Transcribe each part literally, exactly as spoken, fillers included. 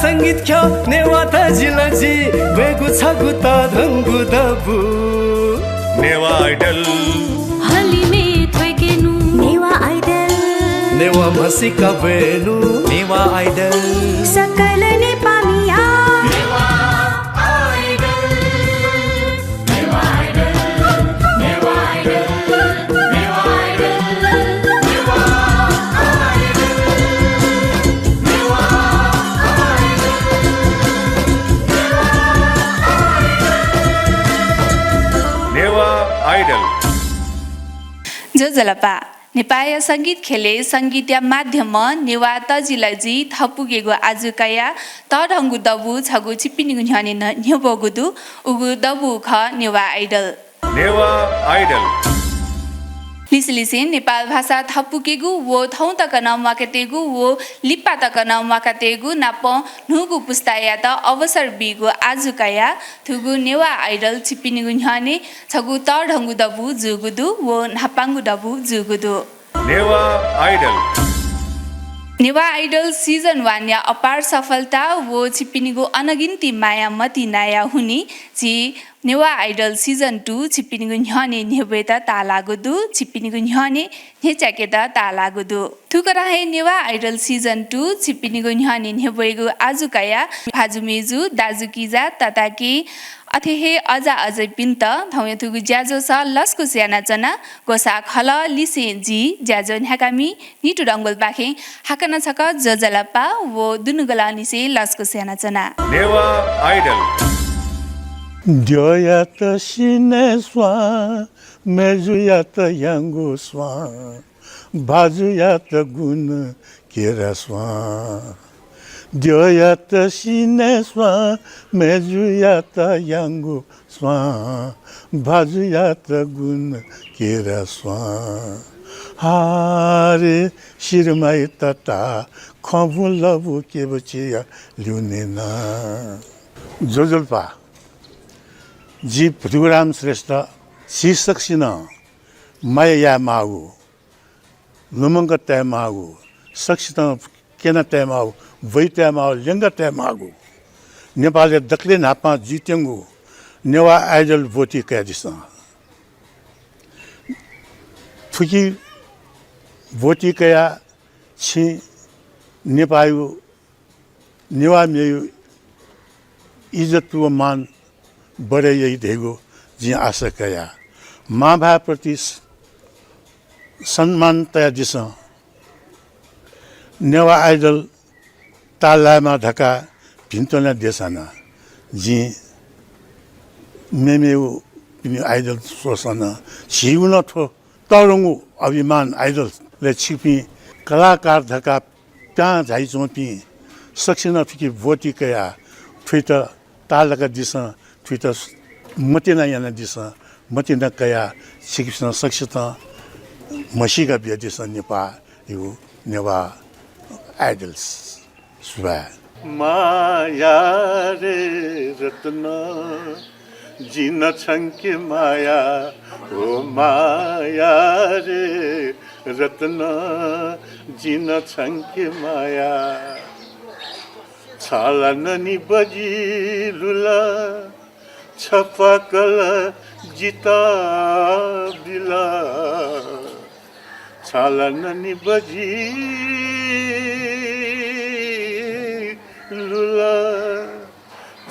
संगीत ख्यः नेवाः तजिलजि ब्वयेगु छगू तःधंगु दबू। नेवाः आइडल। हलिमय् थ्वय्केनु। नेवाः आइडल। नेवाः म्हसीका ब्वयेनु। नेवाः आइडल। सकल नेपाःमिया। नेवाः आइडल। नेवाः आइडल। ज्वजलपा। नेपाःया संगीत ख्यलय् संगीतया माध्यमं नेवाः तजिलजि थपुकेगु आजु कयाः तःधंगु दबू छगू छिपिनिगु न्ह्यःने न-, न्ह्यब्वःगु दु। उगु दबू खः नेवाः आइडल। नेवाः आइडल। लिसें लिसें नेपाल भाषा थपुकेगु व थौं तक नं म्वाकातयेगु व लिपा तक नं म्वाकातयेगु नापं न्हूगु पुस्तायात अवसर बीगु आजु कयाः थुगु नेवाः आइडल छिपिनिगु न्ह्यःने छगू तःधंगु दबू जूगु दु व न्हापांगु दबू जूगु दु। नेवाः आइडल। नेवाः आइडल season one या अपार सफलता व छिपिनिगु अनगिन्ति माया मतिनाया हुनिं झी नेवाः आइडल season two छिपिनिगु न्ह्यःने न्ह्यब्वयेत ताःलाःगु दु, छिपिनिगु न्ह्यःने न्ह्यच्याकेत ताःलाःगु दु। थुकथं हे नेवाः आइडल season two छिपिनिगु न्ह्यःने न्ह्यब्वयेगु आजु कयाः भाजु मय्जु, दाजु किजा, तताकेहेँ, अथे हे अजा अजयपिन्त थौंया थुगु ज्याझ्वलय् लसकुस यानाच्वना। ग्वसाः खलः लिसें जि ज्याझ्वः न्ह्याकामि नितु डंगोलपाखें हाकनं छकः ज्वजलपा व दुनुगलंनिसें लसकुस यानाच्वना। नेवाः आइडल। द्यःयात सिनय् स्वां, मय्जुयात याङ्गु स्वां, भाजुयात गुण केरा स्वां। द्यःयात सिनय् स्वां, मय्जुयात याङ्गु स्वां, भाजुयात गुण केरा स्वां। हारे सिरमाइ तता, खँबु लबु केबुचिया ल्यूनेना। ज्वजलपा, जि भृगुराम श्रेष्ठ, झी सकसिनं माया यायेमाःगु, लुमंका तयेमाःगु, सकसितं क्यना तयेमाःगु, ब्वइ तयेमाःगु, ल्यंका तयेमाःगु, नेपालय् दकलय् न्हापां जुइत्यंगु नेवाः आइडल ब्वति कयादिसँ। थुकी ब्वति कयाः छिं नेपाःयु, नेवाः मेयु इज्जत व मान बढे याइ धइगु जिं आशा कया। मांभाय्‌प्रति स-, सम्मान तयादिसँ। नेवाः आइडल ताःलायेमा धकाः भिंतुना देछाना। जिं मेमेगु पिनि आइडल स्वःसां नं झीगु नं थ्व तःधंगु अभिमान आइडलय् छिकपिं कलाकार धकाः पिहां झाइच्वंपिं सकसिनं थुकी ब्वति कयाः थुइत ताःलाकादिसँ, थुइत मतिना यानादिसँ, मतिना कयाः छिकपिन्सं सकसितं म्हसीका बियादिसँ नेपाःयु नेवाः आइडल्स। सुभाय्। माया रे रत्न, जिं नं छंके माया, ओ माया रे रत्न, जिं नं छंके माया। छाला ननि बजि लुला, छपाकल जिता बिला। छाला ननि बजि लुला,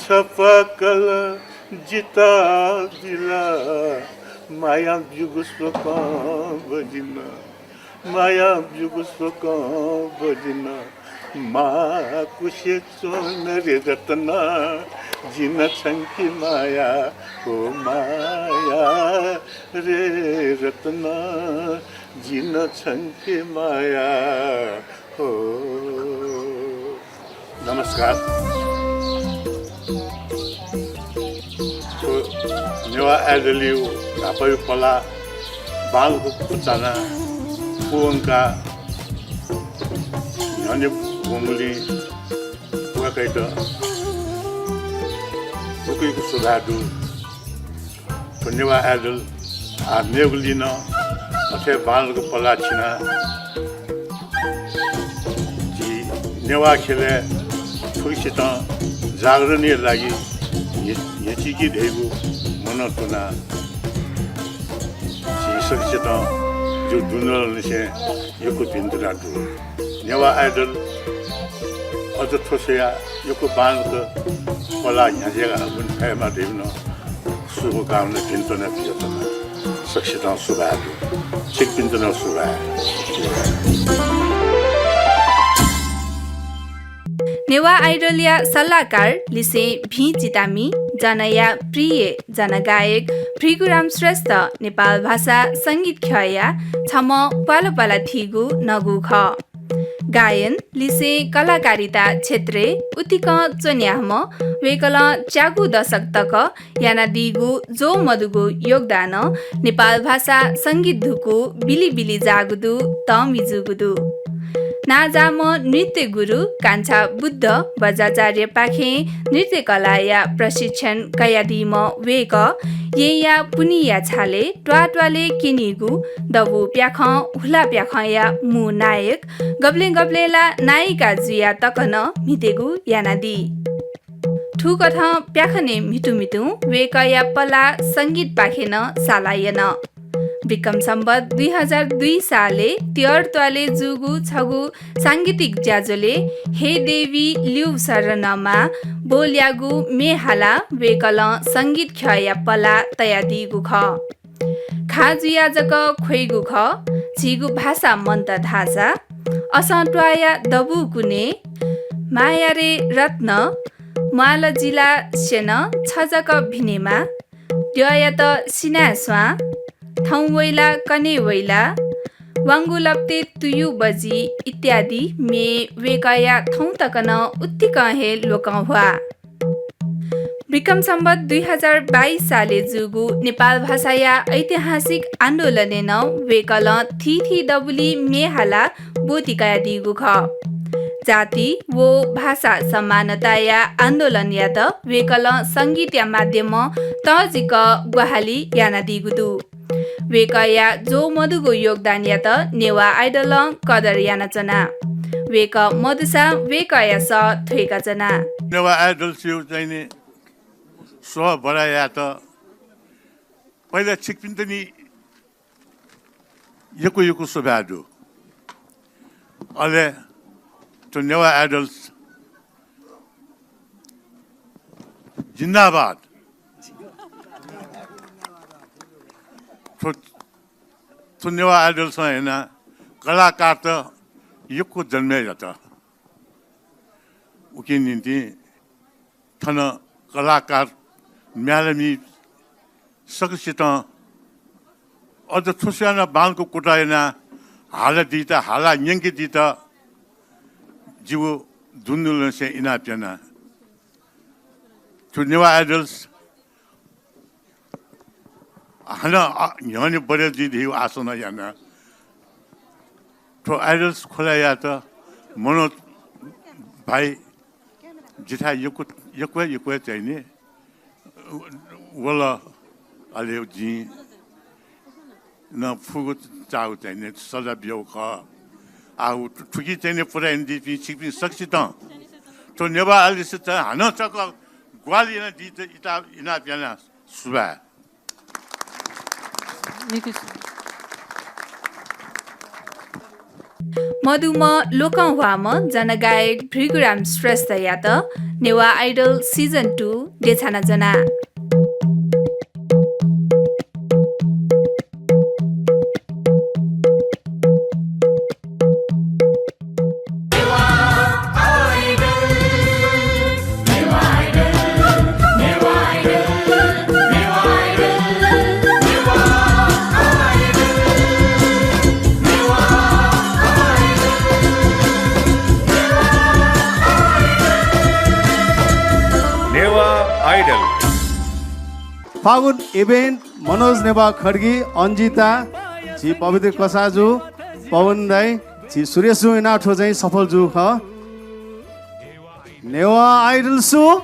छपाकल जिता बिला। माया ब्यूगु स्वकं बजिन, माया ब्यूगु स्वकं बजिन। माकुसे च्वन रे रत्न, जिं नं छंके माया, ओ माया रे रत्न, जिं नं छंके माया, ओ। नमस्कार। थ्व नेवाः आइडलयु न्हापायु पलाः बांलाक क्वचाना पूवंकाः न्ह्यःने वंगुलिं वय्कःयात यक्व यक्व सुभाय् दु। थ्व नेवाः आइडल आः मेगुलिं नं अथे बांलाक पलाः छिना। झी नेवाः ख्यलय् थ्व सकसितं जागरणया लागि न्ह्यचिके धइगु मनं च्वनाः झी सकसितं जिगु दुनुगलंनिसें यक्व भिन्तुना दु। नेवाः आइडल अझ थ्व स्वयाः यक्व बांलाक पलाः न्ह्याज्याका हःपिं फयेमा धइगु नं शुभकामना भिन्तुना बियाच्वना। सकसितं सुभाय् दु। छिकपिन्त नं सुभाय्। नेवाः आइडलया सल्लाहकार लिसें भिं चितामि, जनया प्रिय जनगायक भृगुराम श्रेष्ठ नेपाल भाषा संगीत ख्यःया छम्ह प्वालप्वाला थीगु नगु खः। गायन लिसें कलाकारिता क्षेत्रय् उतिकं च्वन्ह्याम्ह वय्कलं च्यागू दशक तक यानादीगु ज्वः मदुगु योगदानं नेपाल भाषा संगीत धुकू बिलिबिलि जाःगु दु, तःमि जूगु दु। नांजाःम्ह नृत्य गुरु कान्छा बुद्ध बज्राचार्यपाखें नृत्य कलाया प्रशिक्षण कयादीम्ह वय्कः येँया पुन्हिया छालय् त्वाःत्वालय् क्यनीगु दबू प्याखं हुला प्याखंया मू नायक, गबलें गबलें ला नायिका जुयाः तक नं म्हितेगु यानादी। थुकथं प्याखनय् म्हितुम्हितुं वय्कःया पलाः संगीतपाखे नं साला यन। विक्रम सम्वत दुई हजार दुई सालय् तिहर त्वालय् जूगु छगू सांगीतिक ज्याझ्वलय् हे देवी ल्यू शरणमा बोलयागु म्ये हालाः वय्कलं संगीत ख्यःया पलाः तयादीगु खः। खा जुयाः जक ख्वइगु खः, झीगु भाषा मन्त धाःसा। असं त्वाःया दबू कुने, माया रे रत्न, म्वाल जिला स्यन छ जक भिनेमा, द्यःयात सिनाय् स्वां, थौं वइला कन्हय् वइला, वांगु लप्ते तुयु बजि इत्यादि म्ये वय्कःया थौं तक नं उतिकं हे लोकंह्वाः। विक्रम सम्वत दुई हजार बाइस सालय् जूगु नेपाल भाषाया ऐतिहासिक आन्दोलनय् नं वय्कलं थीथी दबुलिइ म्ये हालाः ब्वति कयादीगु खः। जाति व भाषा समानताया आन्दोलनयात वय्कलं संगीतया माध्यमं तःजिक ग्वाहालि यानादीगु दु। वय्कःया ज्वः मदुगु योगदानयात नेवाः आइडलं कदर यानाच्वना। वय्कः मदुसां वय्कःया सः थ्वय्काच्वना। नेवाः आइडलस्यु चाहिँ नि सः बढाः यायेत पहिला छिकपिन्त नि यक्व यक्व सुभाय् दु। अले थ्व नेवाः आइडल्स जिन्दाबाद। थ्व, थ्व नेवाः आइडल्सं यानाः कलाकारत यक्व जन्म यात। उकिं निंतिं थन कलाकार म्ये हालामि सकसितं अझ थ्व स्वयाः नं बांलाक कुतः यानाः हालादीत, हालाः न्यंकेदीत जिगु दुनुगलंनिसें इनाप याना। थ्व नेवाः आइडल्स हानं, अ, न्ह्यःने बढे जुइ धइगु आशा नं याना। थ्व आइडल्स खोला यायेत मनोज भाइ जिथाय् यक्व, यक्व, यक्व चाहिने वल। अले जिं नं फुगु चाःगु चाहिने सल्लाह बियागु खः। आः उ थु-, थुकी चाहिने पुरा यानादीपिं छिकपिं सकसितं थ्व नेवाः आइडल्स हानं छकः ग्वाहालि यानादीत इता-, इनाप याना। सुभाय्। मदुम्ह लोकंह्वाःम्ह जनगायक भृगुराम श्रेष्ठयात नेवाः आइडल season two देछानाच्वना। नेवाः आइडल। फागुन event, मनोज नेवाः खड्गी, अन्जिता, झी पवित्र कसाःजु, पवन दाइ, झी सुरेशजुं यानाः थ्व चाहिँ सफल जूगु खः। नेवाः आइडल सु?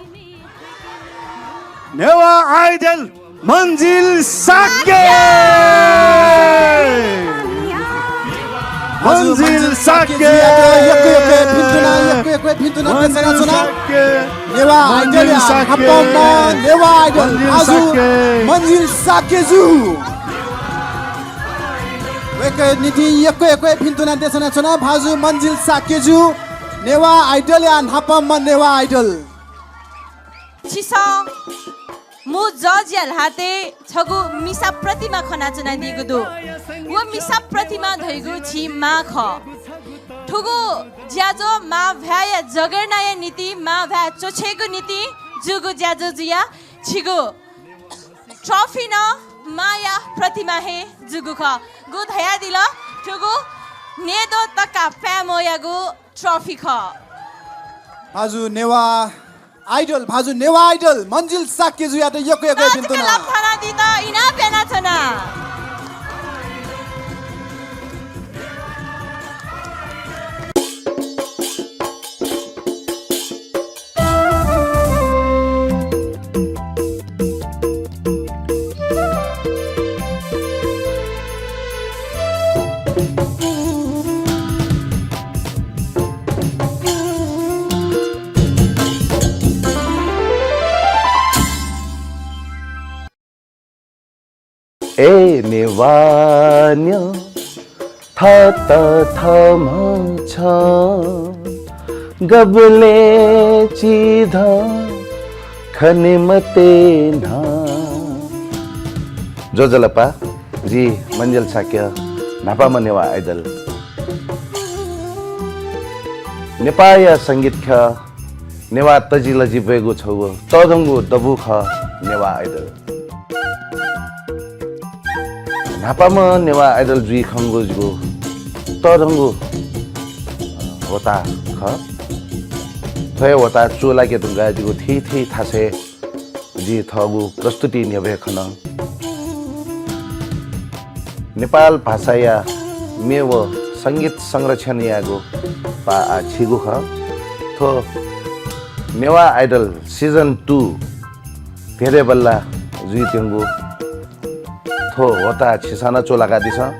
नेवाः आइडल मन्जिल शाक्य। मन्जिल शाक्य। यक्व यक्व भिन्तुना, यक्व यक्व भिंतुना देछानाच्वना। नेवाः आइडलया न्हापांम्ह नेवाः आइडल भाजु मन्जिल शाक्यजु। वय्कःया निंतिं यक्व यक्व भिंतुना देछानाच्वना भाजु मन्जिल शाक्यजु। नेवाः आइडलया न्हापांम्ह नेवाः आइडल। छिसं मू जजया ल्हातय् छगू मिसा प्रतिमा खनाच्वनादीगु दु। व मिसा प्रतिमा धइगु झी मां खः। थुगु ज्याझ्वः मांभाय्‌या जगेर्नाया निंतिं, मांभाय् च्वछयेगु निंतिं जूगु ज्याझ्वः जुयाः छिगु trophy नं मांया प्रतिमा हे जूगु खः। गु धयादिल, थुगु न्येद्वः तका पाय्‌मूयागु trophy खः। भाजु नेवाः आइडल, भाजु नेवाः आइडल मन्जिल शाक्यजुयात यक्व यक्व भिंतुना। लापा थानादीत इनाप यानाच्वना। ए नेवाः न्यँ, थःत थःम्हं छं, गबलें चिधं खने मते नं। ज्वजलपा, जि मन्जिल शाक्य, न्हापांम्ह नेवाः आइडल। नेपाःया संगीत ख्यः, नेवाः तजिलजि ब्वयेगु छगू तःधंगु दबू खः नेवाः आइडल। न्हापांम्ह नेवाः आइडल जुइ खंगु जिगु तःधंगु, अ, वता खः। थ्व हे वता चूलाके धुंकाः जिगु थीथी थासय् जि थःगु प्रस्तुति न्ह्यब्वये खन। नेपाल भाषाया म्ये व संगीत संरक्षण यायेगु पाः आः छिगु खः। थ्व नेवाः आइडल season two धेरे बल्लाः जुइत्यंगु थ्व वता छिसं नं चूलाकादिसँ।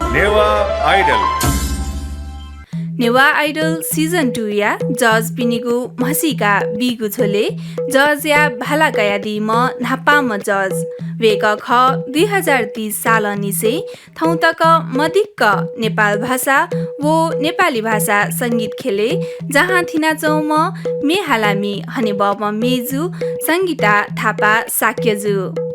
नेवाः आइडल। नेवाः आइडल season two या जजपिनिगु म्हसीका बीगु झ्वलय् जजया भाला कयादीम्ह न्हापांम्ह जज वय्कः खः दुई हजार तीस सालंनिसें थौं तक मदिक्क नेपाल भाषा व नेपाली भाषा संगीत ख्यलय् जहां थिनाच्वंम्ह म्ये हालामि हनेबहःम्ह मेजु संगीता थापा शाक्यजु।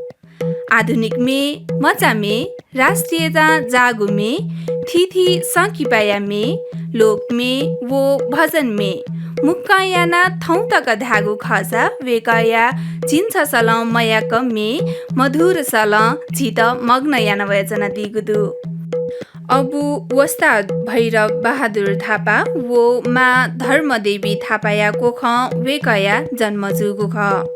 आधुनिक म्ये, मचा म्ये, राष्ट्रियतां जाःगु म्ये, थीथी संकिपाया म्ये, लोक म्ये व भजन म्ये, मुक्कं यानाः थौं तक धायेगु खःसा वय्कःया झिंछसलं मयाक म्ये मधुरसलं झीत मग्न याना वयाच्वनादीगु दु। अबु वस्ताद भैरव बहादुर थापा व मां धर्मदेवी थापाया कोखं वय्कःया जन्म जूगु खः।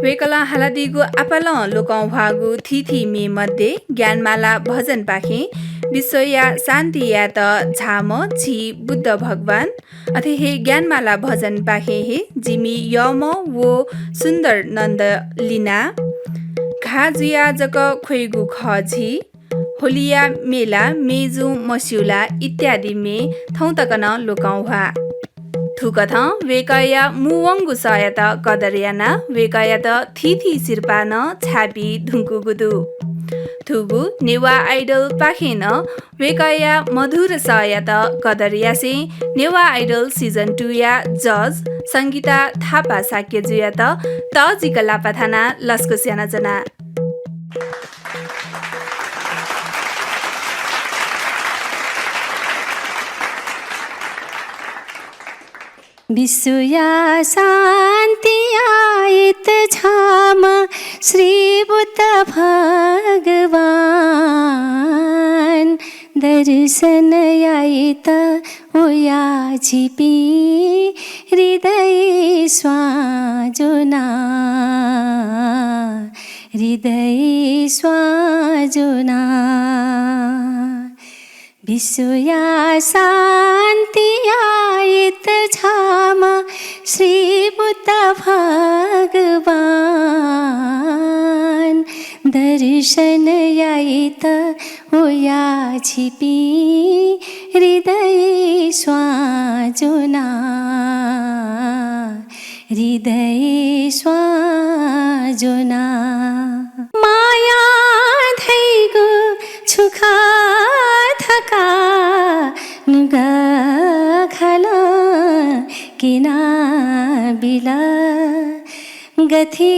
वय्‌कलं हालादीगु आपालं लोकं ह्वाःगु थीथी म्ये मध्ये ज्ञानमाला भजनपाखें विश्वया शान्ति यायेत झाःम्ह झी बुद्ध भगवान, अथे हे ज्ञानमाला भजनपाखें हे जिमि यःम्ह व सुन्दर नन्द लिना, घाः जुयाः जक ख्वइगु खः झी, होलिया मेला, मेजुं मस्यू ला इत्यादि म्ये थौं तक नं लोकं ह्वाः। थुकथं वय्‌कःया मू वंगु सःयात कदर यानाः वय्‌कःयात थीथी सिरपाः नं छाय्‌बी धुंकूगु दु। थुगु नेवाः आइडलपाखें नं वय्‌कःया मधुर सःयात कदर यासें नेवाः आइडल season two या judge संगीता थापा शाक्यजुयात तःजिक लापा थानाः लसकुस यानाच्वना। विश्वया शान्ति यायेत झाःम्ह श्री बुद्ध भगवान, दर्शन यायेत वया झीपिं हृदय स्वां ज्वना, हृदय स्वां ज्वना। विश्वया शान्ति यायेत झाःम्ह श्री बुद्ध भगवान, दर्शन यायेत वया झीपिं हृदय स्वां ज्वना, हृदय स्वां ज्वना। माया धइगु छु खः धकाः नुगः घालं क्यनाबिल। गथे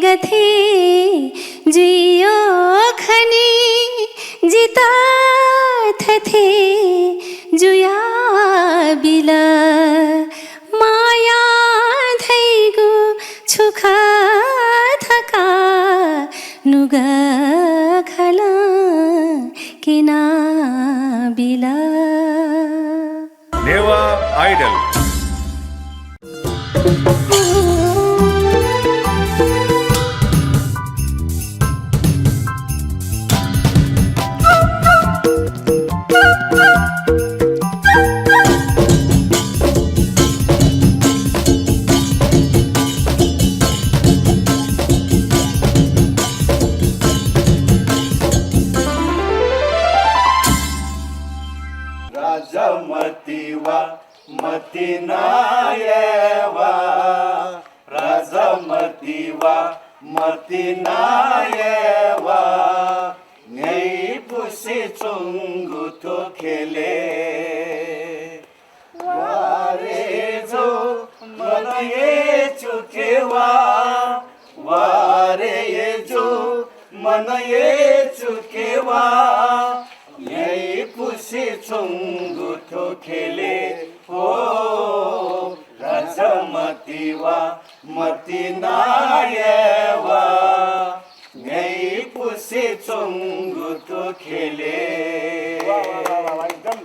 गथे जुइयो खनी, जितः थथे जुयाबिल। माया धइगु छु खः धकाः नुगः घालं क्यनाबिल। नेवाः आइडल। राजमतिवा मतिनायेवा, राजमतिवा मतिनायेवा, न्ह्याइपुसे च्वंगु थ्व ख्यलय्। वा रे जो मन हे चुकेवा, वा रे जो मन हे चुकेवा, न्ह्याइपुसे च्वंगु थ्व ख्यलय् हो, राजमतिवा मतिनायेवा, न्ह्याइपुसे च्वंगु थ्व ख्यलय्। वाह, वाह, वाह, वाह, वाह, एकदम।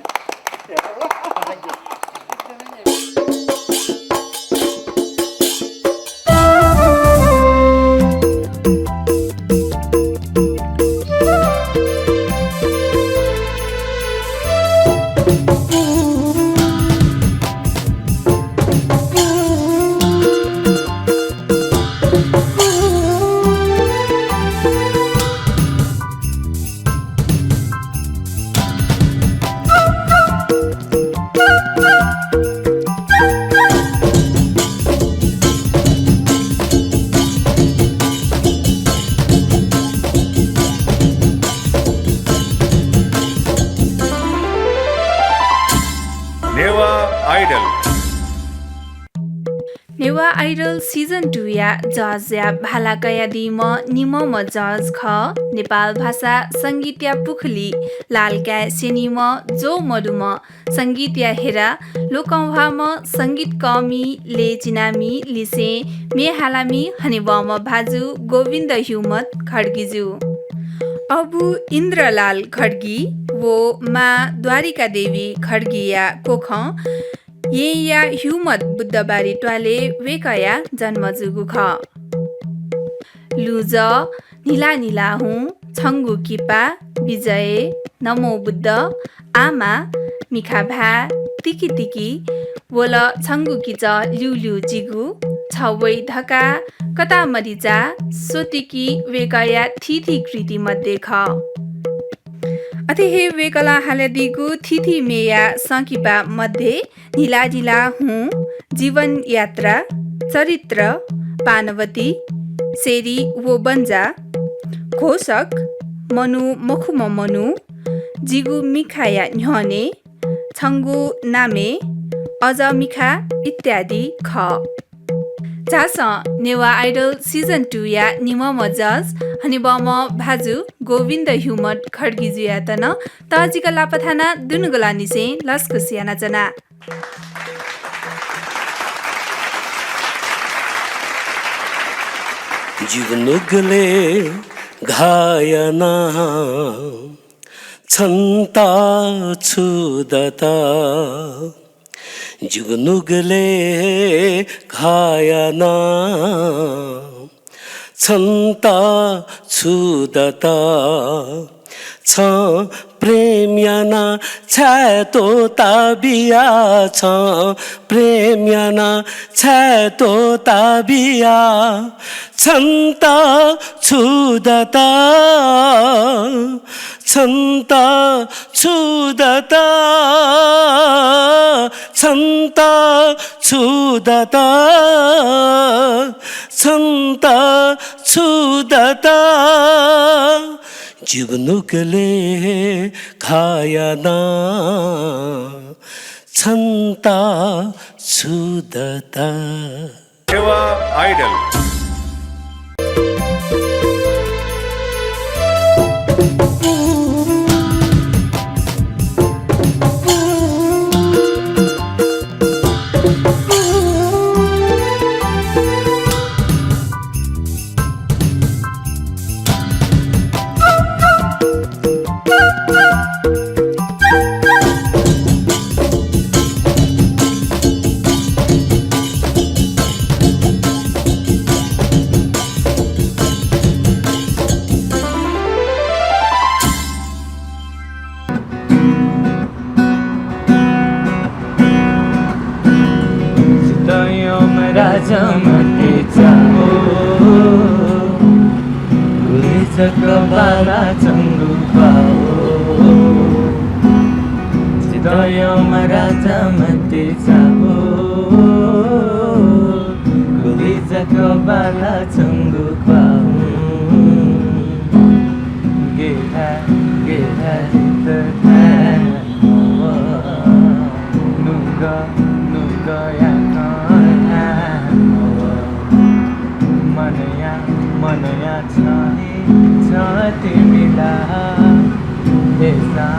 नेवाः आइडल। नेवाः आइडल season two या जजया भाला कयादीम्ह निम्हम्ह जज खः नेपाल भाषा संगीतया पुखुली लालकाय् स्यनीम्ह ज्वः मदुम्ह संगीतया हेरा लोकंह्वाःम्ह संगीतकःमि, लय् चिनामि, लिसें म्ये हालामि हनेबहःम्ह भाजु गोविन्द ह्युमत खड्गीजु। अबु इन्द्रलाल खड्गी व मां द्वारिका देवी खड्गीया कोखं येँया ह्युमत बुद्धबारी त्वालय् वय्‌कःया जन्म जूगु खः। लुजः, न्हिला न्हिला हुँ, छंगु किपा, विजय, नमो बुद्ध, आमा, मिखा भाय्, तिकि तिकि, वल छंगु किचः ल्यूल्यू जिगु, छ वइ धकाः, कता मरिचा, स्वतिकि वय्कःया थीथी कृति मध्ये खः। अथे हे वय्कलं हालादीगु थीथी म्येया संकिपा मध्ये न्हिला न्हिला हुँ, जीवन यात्रा, चरित्र, पानवती, शेरी व बंजा, घोषक, मनू मखुम्ह मनू, जिगु मिखाया न्ह्यःने, छंगु नामे, अझ मिखा इत्यादि खः। झासँ नेवाः Idol season two या निम्हम्ह judge हनेबहःम्ह भाजु गोविन्द ह्युमत खड्गीजुयात नं तःजिक लापा थानाः दुनुगलंनिसें लसकुस यानाच्वना। जिगु नुगलय् घाः यानाः छन्त छु दत? जिगु नुगलय् घाः यानाः छन्त छु दत? छं प्रेम यानाः छाय् त्वःता बिया? छं प्रेम यानाः छाय् त्वःता बिया? छन्त छु दत? छन्त छु दत? छन्त छु दत? छन्त छु दत? जिगु नुगलय् घाः यानाः छन्त छु दत? नेवाः Idol। जितः यमराजा मतिचा हो, गुलि जक बांलाच्वंगु ख्वाः हो। जितः यमराजा मतिचा हो, गुलि जक बांलाच्वंगु ख्वाः हो। गय् धाये, गय् धाये जितः धाये मवः। नुगः, नुगःया खँ धाये मवः। मनया, मनया छं हे छं तिमि ला। अय्सां,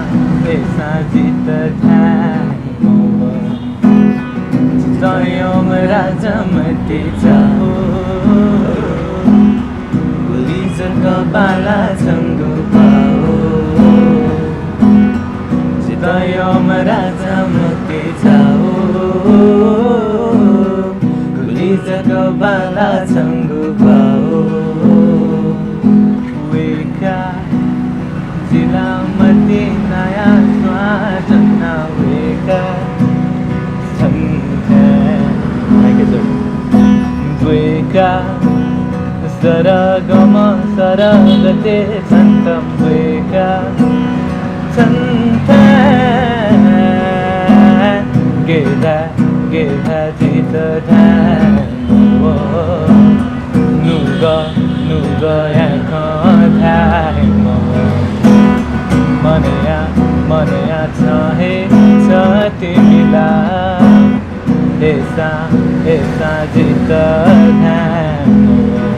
अय्सां जितः धाये मवः। जितः यमराजा मतिचा हो, गुलि जक बांलाच्वंगु ख्वाः हो। जितः यमराजा मतिचा हो, गुलि जक बांलाच्वंगु ख्वाः हो। वय्कः जि ला मतिनाया स्वां च्वना वय्कः छन्थाय्। वय्कः सरगम सरगते छन्त वय्कः छन्थाय्। गय् धाये, गय् धाये जितः धाये मवः। नुगः, नुगःया खँ धाये मवः। मनया, मनया छं हे छं तिमि ला। अय्सां, अय्सां जितः धाये मवः।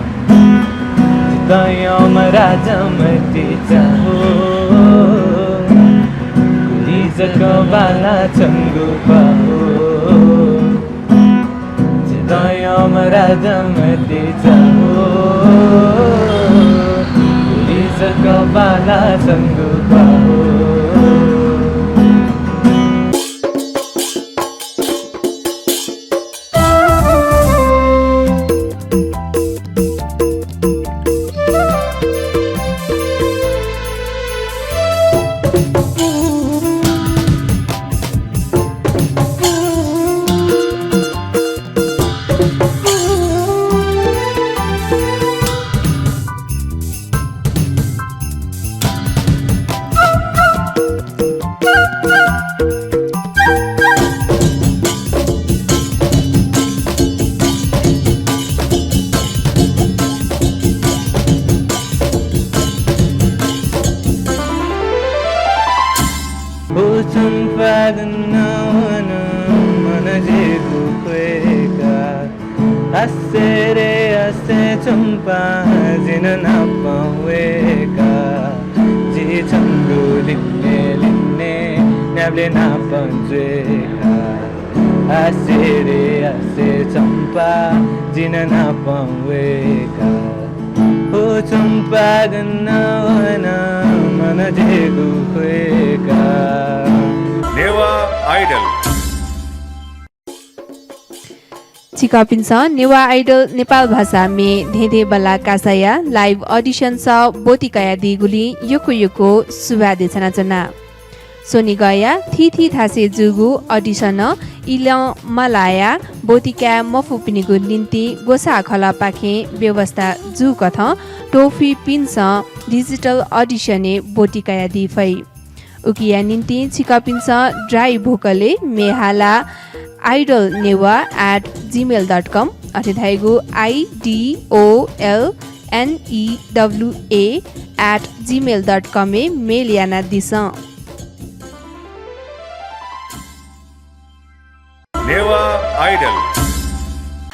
जितः यमराजा मतिचा हो, गुलि जक बांलाच्वंगु ख्वाः हो। जितः यमराजा मतिचा हो, गुलि जक बांलाच्वंगु ख्वाः हो। ओ चम्पा गन वन मन जिगु ख्वय्का। आसे रे आसे चम्पा जिं नापं वय्का। जि छंगु लिने लिने न्याबलें नापं जुय्का। आसे रे आसे चम्पा जिं नापं वय्का। ओ चम्पा गन वन मन जिगु ख्वय्का। नेवाः आइडल। छिकपिन्सं नेवाः आइडल नेपाल भाषा मे धेंधेंबल्लाः कासाया live audition सः ब्वति कयादीगुलिं यक्व यक्व सुभाय् देछानाच्वना। स्वनिगःया थीथी थासय् जूगु audition इलं मलाया ब्वति काये मफुपिनिगु निंतिं ग्वसाः खलःपाखें व्यवस्था जूकथं त्वःफुइपिन्सं digital audition य् ब्वति कयादी फइ। उकिया निंतिं छिकपिन्सं ड्राई भोकलय् म्ये हालाः idolnewa at gmail dot com अथे धइगु I D O L N E W A at gmail dot com य् mail यानादिसँ। नेवाः आइडल।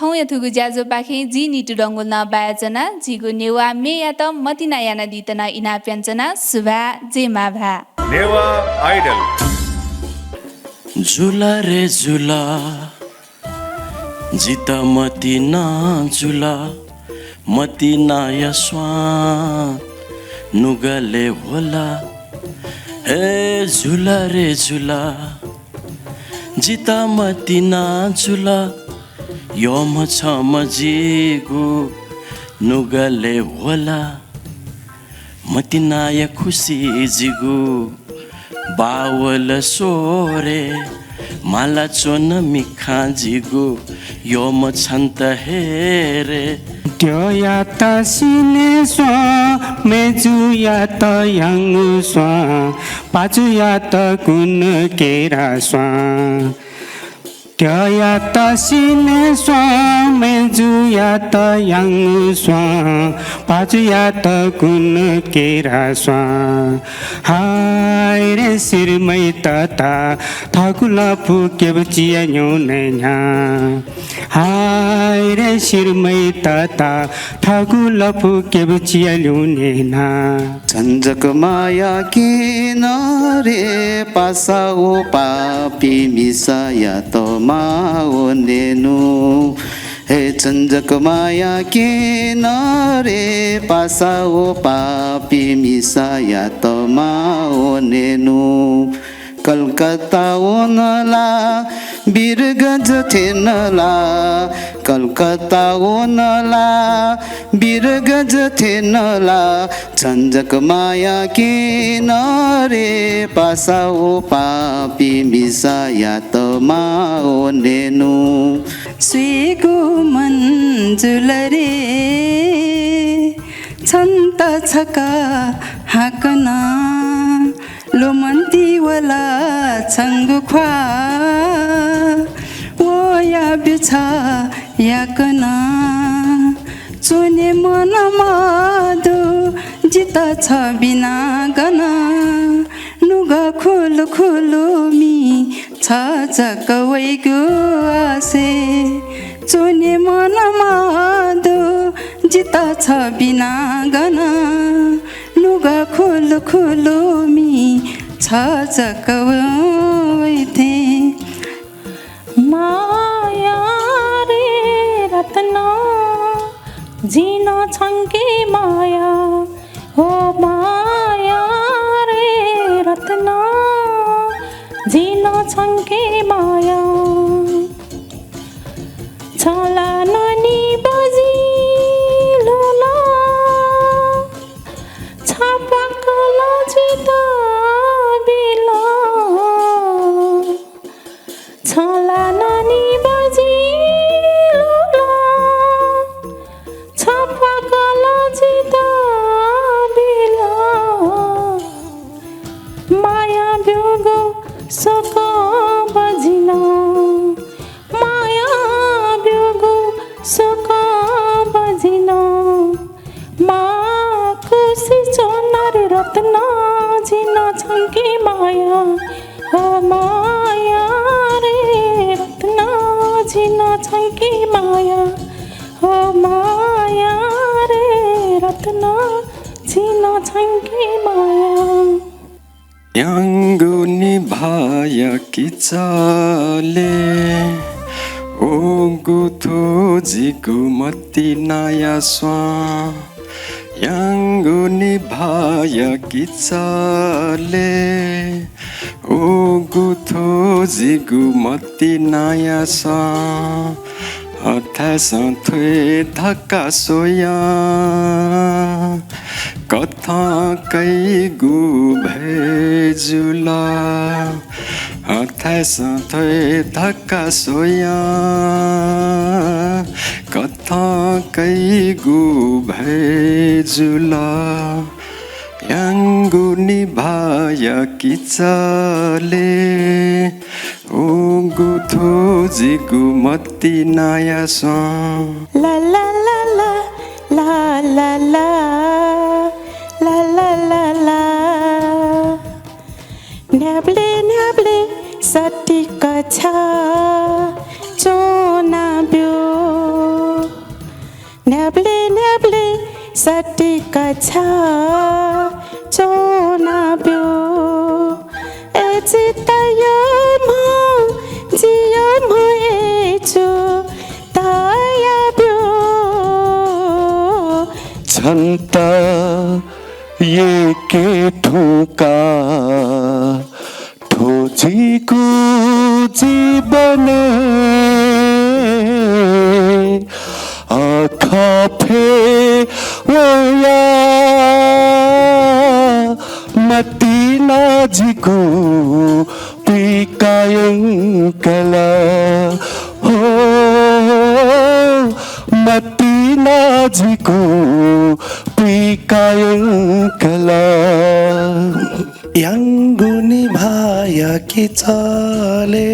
थौंया थुगु ज्याझ्वःपाखें जि नितु डंगोल नं बायाच्वना। जिगु नेवाः म्येयात मतिना यानादीत नं इनाप यानाच्वना। सुभाय्, जय मांभाय्। नेवाः आइडल। जुल रे जुल, जितः मतिना जुल, मतिनाया स्वां नुगलय् ह्वल। हे जुल रे जुल, जितः मतिना जुल, यःम्ह छम्ह जिगु नुगलय् ह्वल। मतिनाया खुसि जिगु बावल स्वरे, माला च्वन मिखां जिगु यःम्ह छन्त हेरे। द्यःयात सिने स्वां, मय्जुयात याङ्गु स्वां, पाजुयात कुन केरा स्वां। द्यःयात सिने स्वां, मय्जुयात याङ्गु स्वां, पाजुयात कुन केरा स्वां। हाय रे सिरमय् तता, थःगु लँपु केबुचिया न्ह्यःने न्ह्याः। हाय रे सिरमय् तता, थःगु लँपु केबुचिया ल्यूने न्ह्याः। झन जक माया किन रे पासा व पापी मिसायात माः वनेनु। हे झन जक माया किन रे पासा व पापी मिसायात माः वनेनु। कलकत्ता वन ला, वीरगंज थ्यन ला, कलकत्ता वन ला, वीरगंज थ्यन ला, झन जक माया किन रे पासा व पापी मिसायात माः वनेनु। स्वीगु मन जुल रे, छन्त छकः हाकनं। लुमन्ति वल छंगु ख्वाः, वया बिछा याकनं। च्वने मन मदु जितः छ बिना गन। नुगः खुलुखुलु मि छ जक वइगु आसे। च्वने मन मदु जितः छ बिना गन। नुगः खुलुखुलु मि छ जक वइथें। माया रे रत्न, जिं नं छंके माया। हो माया रे रत्न, जिं नं छंके माया। छला ननी बजि लुला, छपाकल जितः बिल। छला ननी बजि लुला, छपाकल जितः बिल। माया ब्यूगु शोक बजिन, माया ब्यूगु शोक बजिन। माकुसि च्वना रे रत्न, जिं नं छंके माया। कन झी नं छंके माया। याङ्गु निभाया किचाले ओगु थ्व जिगु मति नाया स्वां। याङ्गु निभाया किचाले ओगु थ्व जिगु मति नाया स्वां। अथासं थ्वये धकाः स्वया कथं कइगु भए जुल। अथासं थ्वये धकाः स्वया कथं कइगु भए जुल। याङ्गु निभाया किचाले ओगु थ्व जिगु मति नाया स्वां। ला ला ला ला, ला ला ला, ला ला ला ला। न्ह्याबलें न्ह्याबलें सतिक छ च्वना ब्यु। न्ह्याबलें न्ह्याबलें सतिक छ च्वना ब्यु। ए जितः यःम्ह, जि यःम्ह ए छु तया ब्यु। छन्त यय्के धुंकाः थ्व जिगु जीवनय् अखफय् वया मतिना जिगु पुइका यंकल हो, मतिना जिगु पुइका यंकल। याङ्गु निभाया किचाले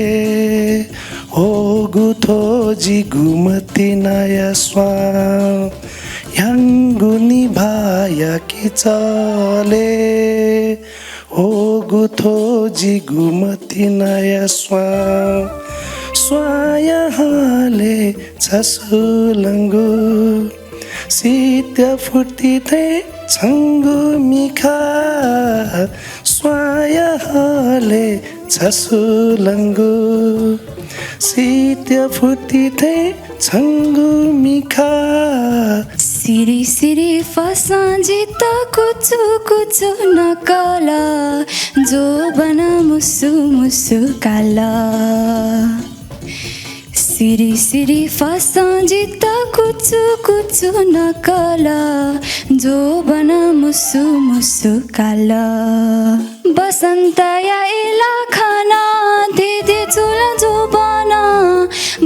ओगु थ्व जिगु मति नाया स्वां। याङ्गु निभाया किचाले ओगु थ्व जिगु मति नाया स्वां। स्वांया हालय् छसु लंगु शीत फुति थें छंगु मिखा। स्वांया हालय् छसु लंगु शीत फुति थें छंगु मिखा। सिरि सिरि फसं जितः कुचु कुचु नकल, जोबन मुसु मुसु काल। सिरि सिरि फसं जितः कुचु कुचु नकल, जोबन मुसु मुसु काल। बसन्तया इलाखाना धिधि जुल जोबन,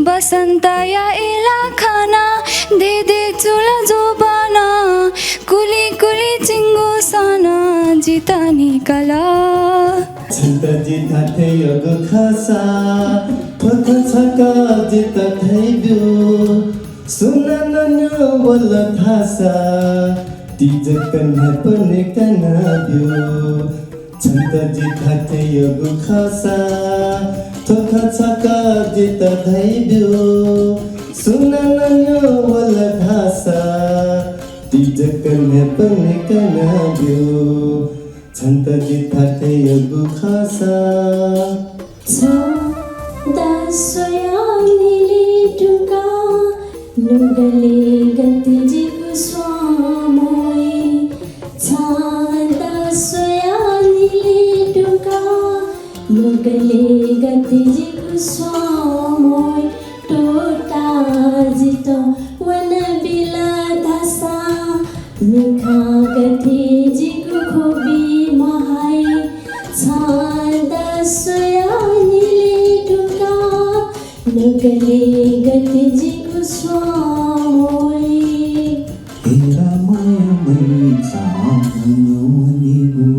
बसन्तया इलाखाना धिधि जुल जोबन, कुलि कुलि चिंगु सन जितः निकल। छन्त जि धात्थें यःगु खःसा, थ्व खँ छकः जितः धयाब्यु। सुनानं न्यं वल धाःसा, ति जक न्हाय्पनय् कनाब्यु। छन्त जि धात्थें यःगु खःसा, थ्व खँ छकः जितः धयाब्यु। सुनानं न्यं वल धाःसा, ति जक न्हाय्पनय् कनाब्यु। छन्त जि धात्थें यःगु खःसा। छन्त स्वयाः न्हिले धुंकाः नुगलय् गथे जिगु स्वां म्वये। छन्त स्वयाः न्हिले धुंकाः नुगलय् गथे जिगु स्वां म्वये। तोतां जितः वनाबिल धाःसा, मिखां गथे जिगु ख्वबि म्हाये। छन्त स्वयाः न्हिले धुंकाः नुगलय् गथे जिगु स्वां म्वये। हे रामाया मैचां वनेगु,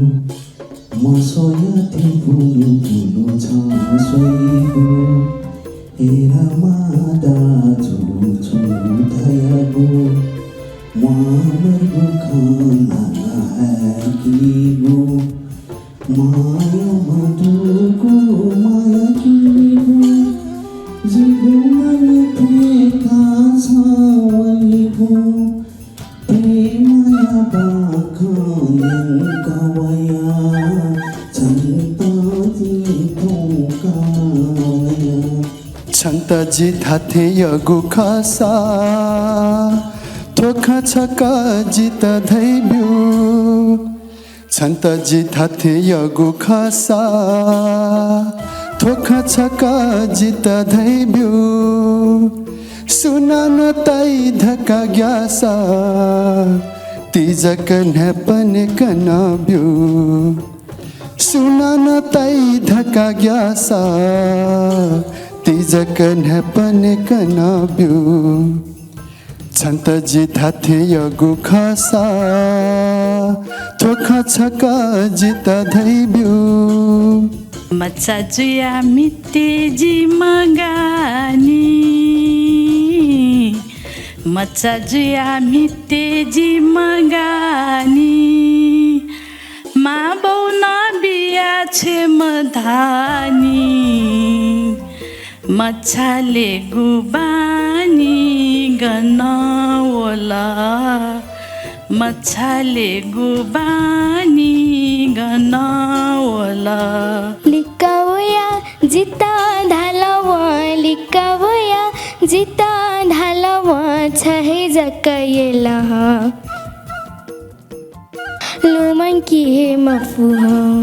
म्वस्वया थें पुलु पुलु छं स्वइगु। हे रामा दाजु छु धयागु, म्वाःमदुगु खँ नं हाय्कीगु। माया मदुगु माया कीगु, जिगु मन फुइकाः छं वइगु। प्रेमया छन्त जि धात्थें यःगु खःसा, थ्व खँ छकः जितः धइब्यु। छन्त जि धात्थें यःगु खःसा, थ्व खँ छकः जितः धइब्यु। सुनानं ताइ धकाः ग्याःसा, तिजक न्हाय्पनय् कनाब्यु। सुनानं ताइ धकाः ग्याःसा, तिजक न्हाय्पनय् कनाब्यु। छन्त जि धात्थें यःगु खःसा, थ्व खँ छकः जितः धइब्यु। मचा जुयाः म्हिते जि मगानि, मचा जुयाः म्हिते जि मगानि, मांबौनं बिया छ्वये मधानि। मछालेगु बानी गन वल, मछालेगु बानी गन वल। लिक्क वया जितः धाल वं, लिक्क वया जितः धाल वं, छ हे जक यल हं। लुमंके हे मफु हं।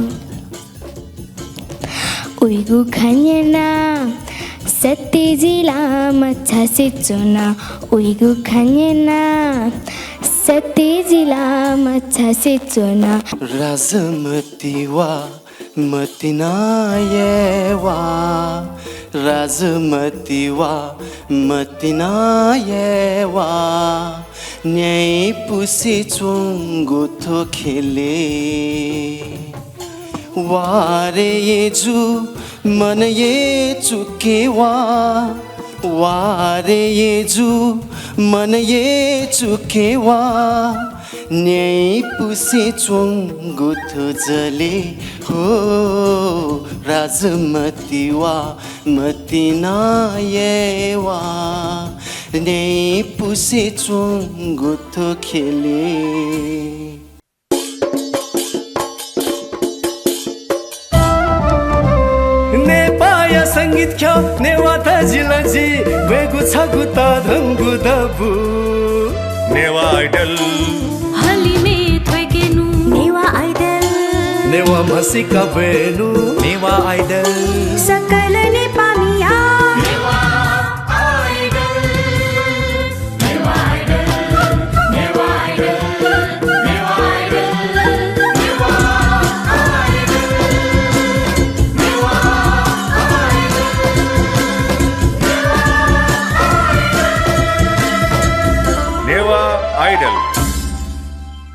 उइगु खँ न्यना सत्य जिला मछासे च्वना। उइगु खँ न्यना सत्य जिला मछासे च्वना। राजमति वा मतिनाय् वा, राजमति वा मतिनाय् वा, न्याय् पुसे च्वंगु थ्व ख्यलय्। वा रे यजु, मनय् चुके वा, वा रे यजु, मनय् चुके वा, न्याय् पुसे च्वंगु थ्व जलय् हो। राजमति वा मतिनाय् वा, न्याय् पुसे च्वंगु थ्व ख्यलय्। नेपाःया संगीत ख्यः नेवाः तजिलजि ब्वयेगु छगू तःधंगु दबू नेवाः आइडल। हलिमय् थ्वय्केनु नेवाः आइडल। नेवाः म्हसीका ब्वयेनु नेवाः आइडल। सकल नेपाः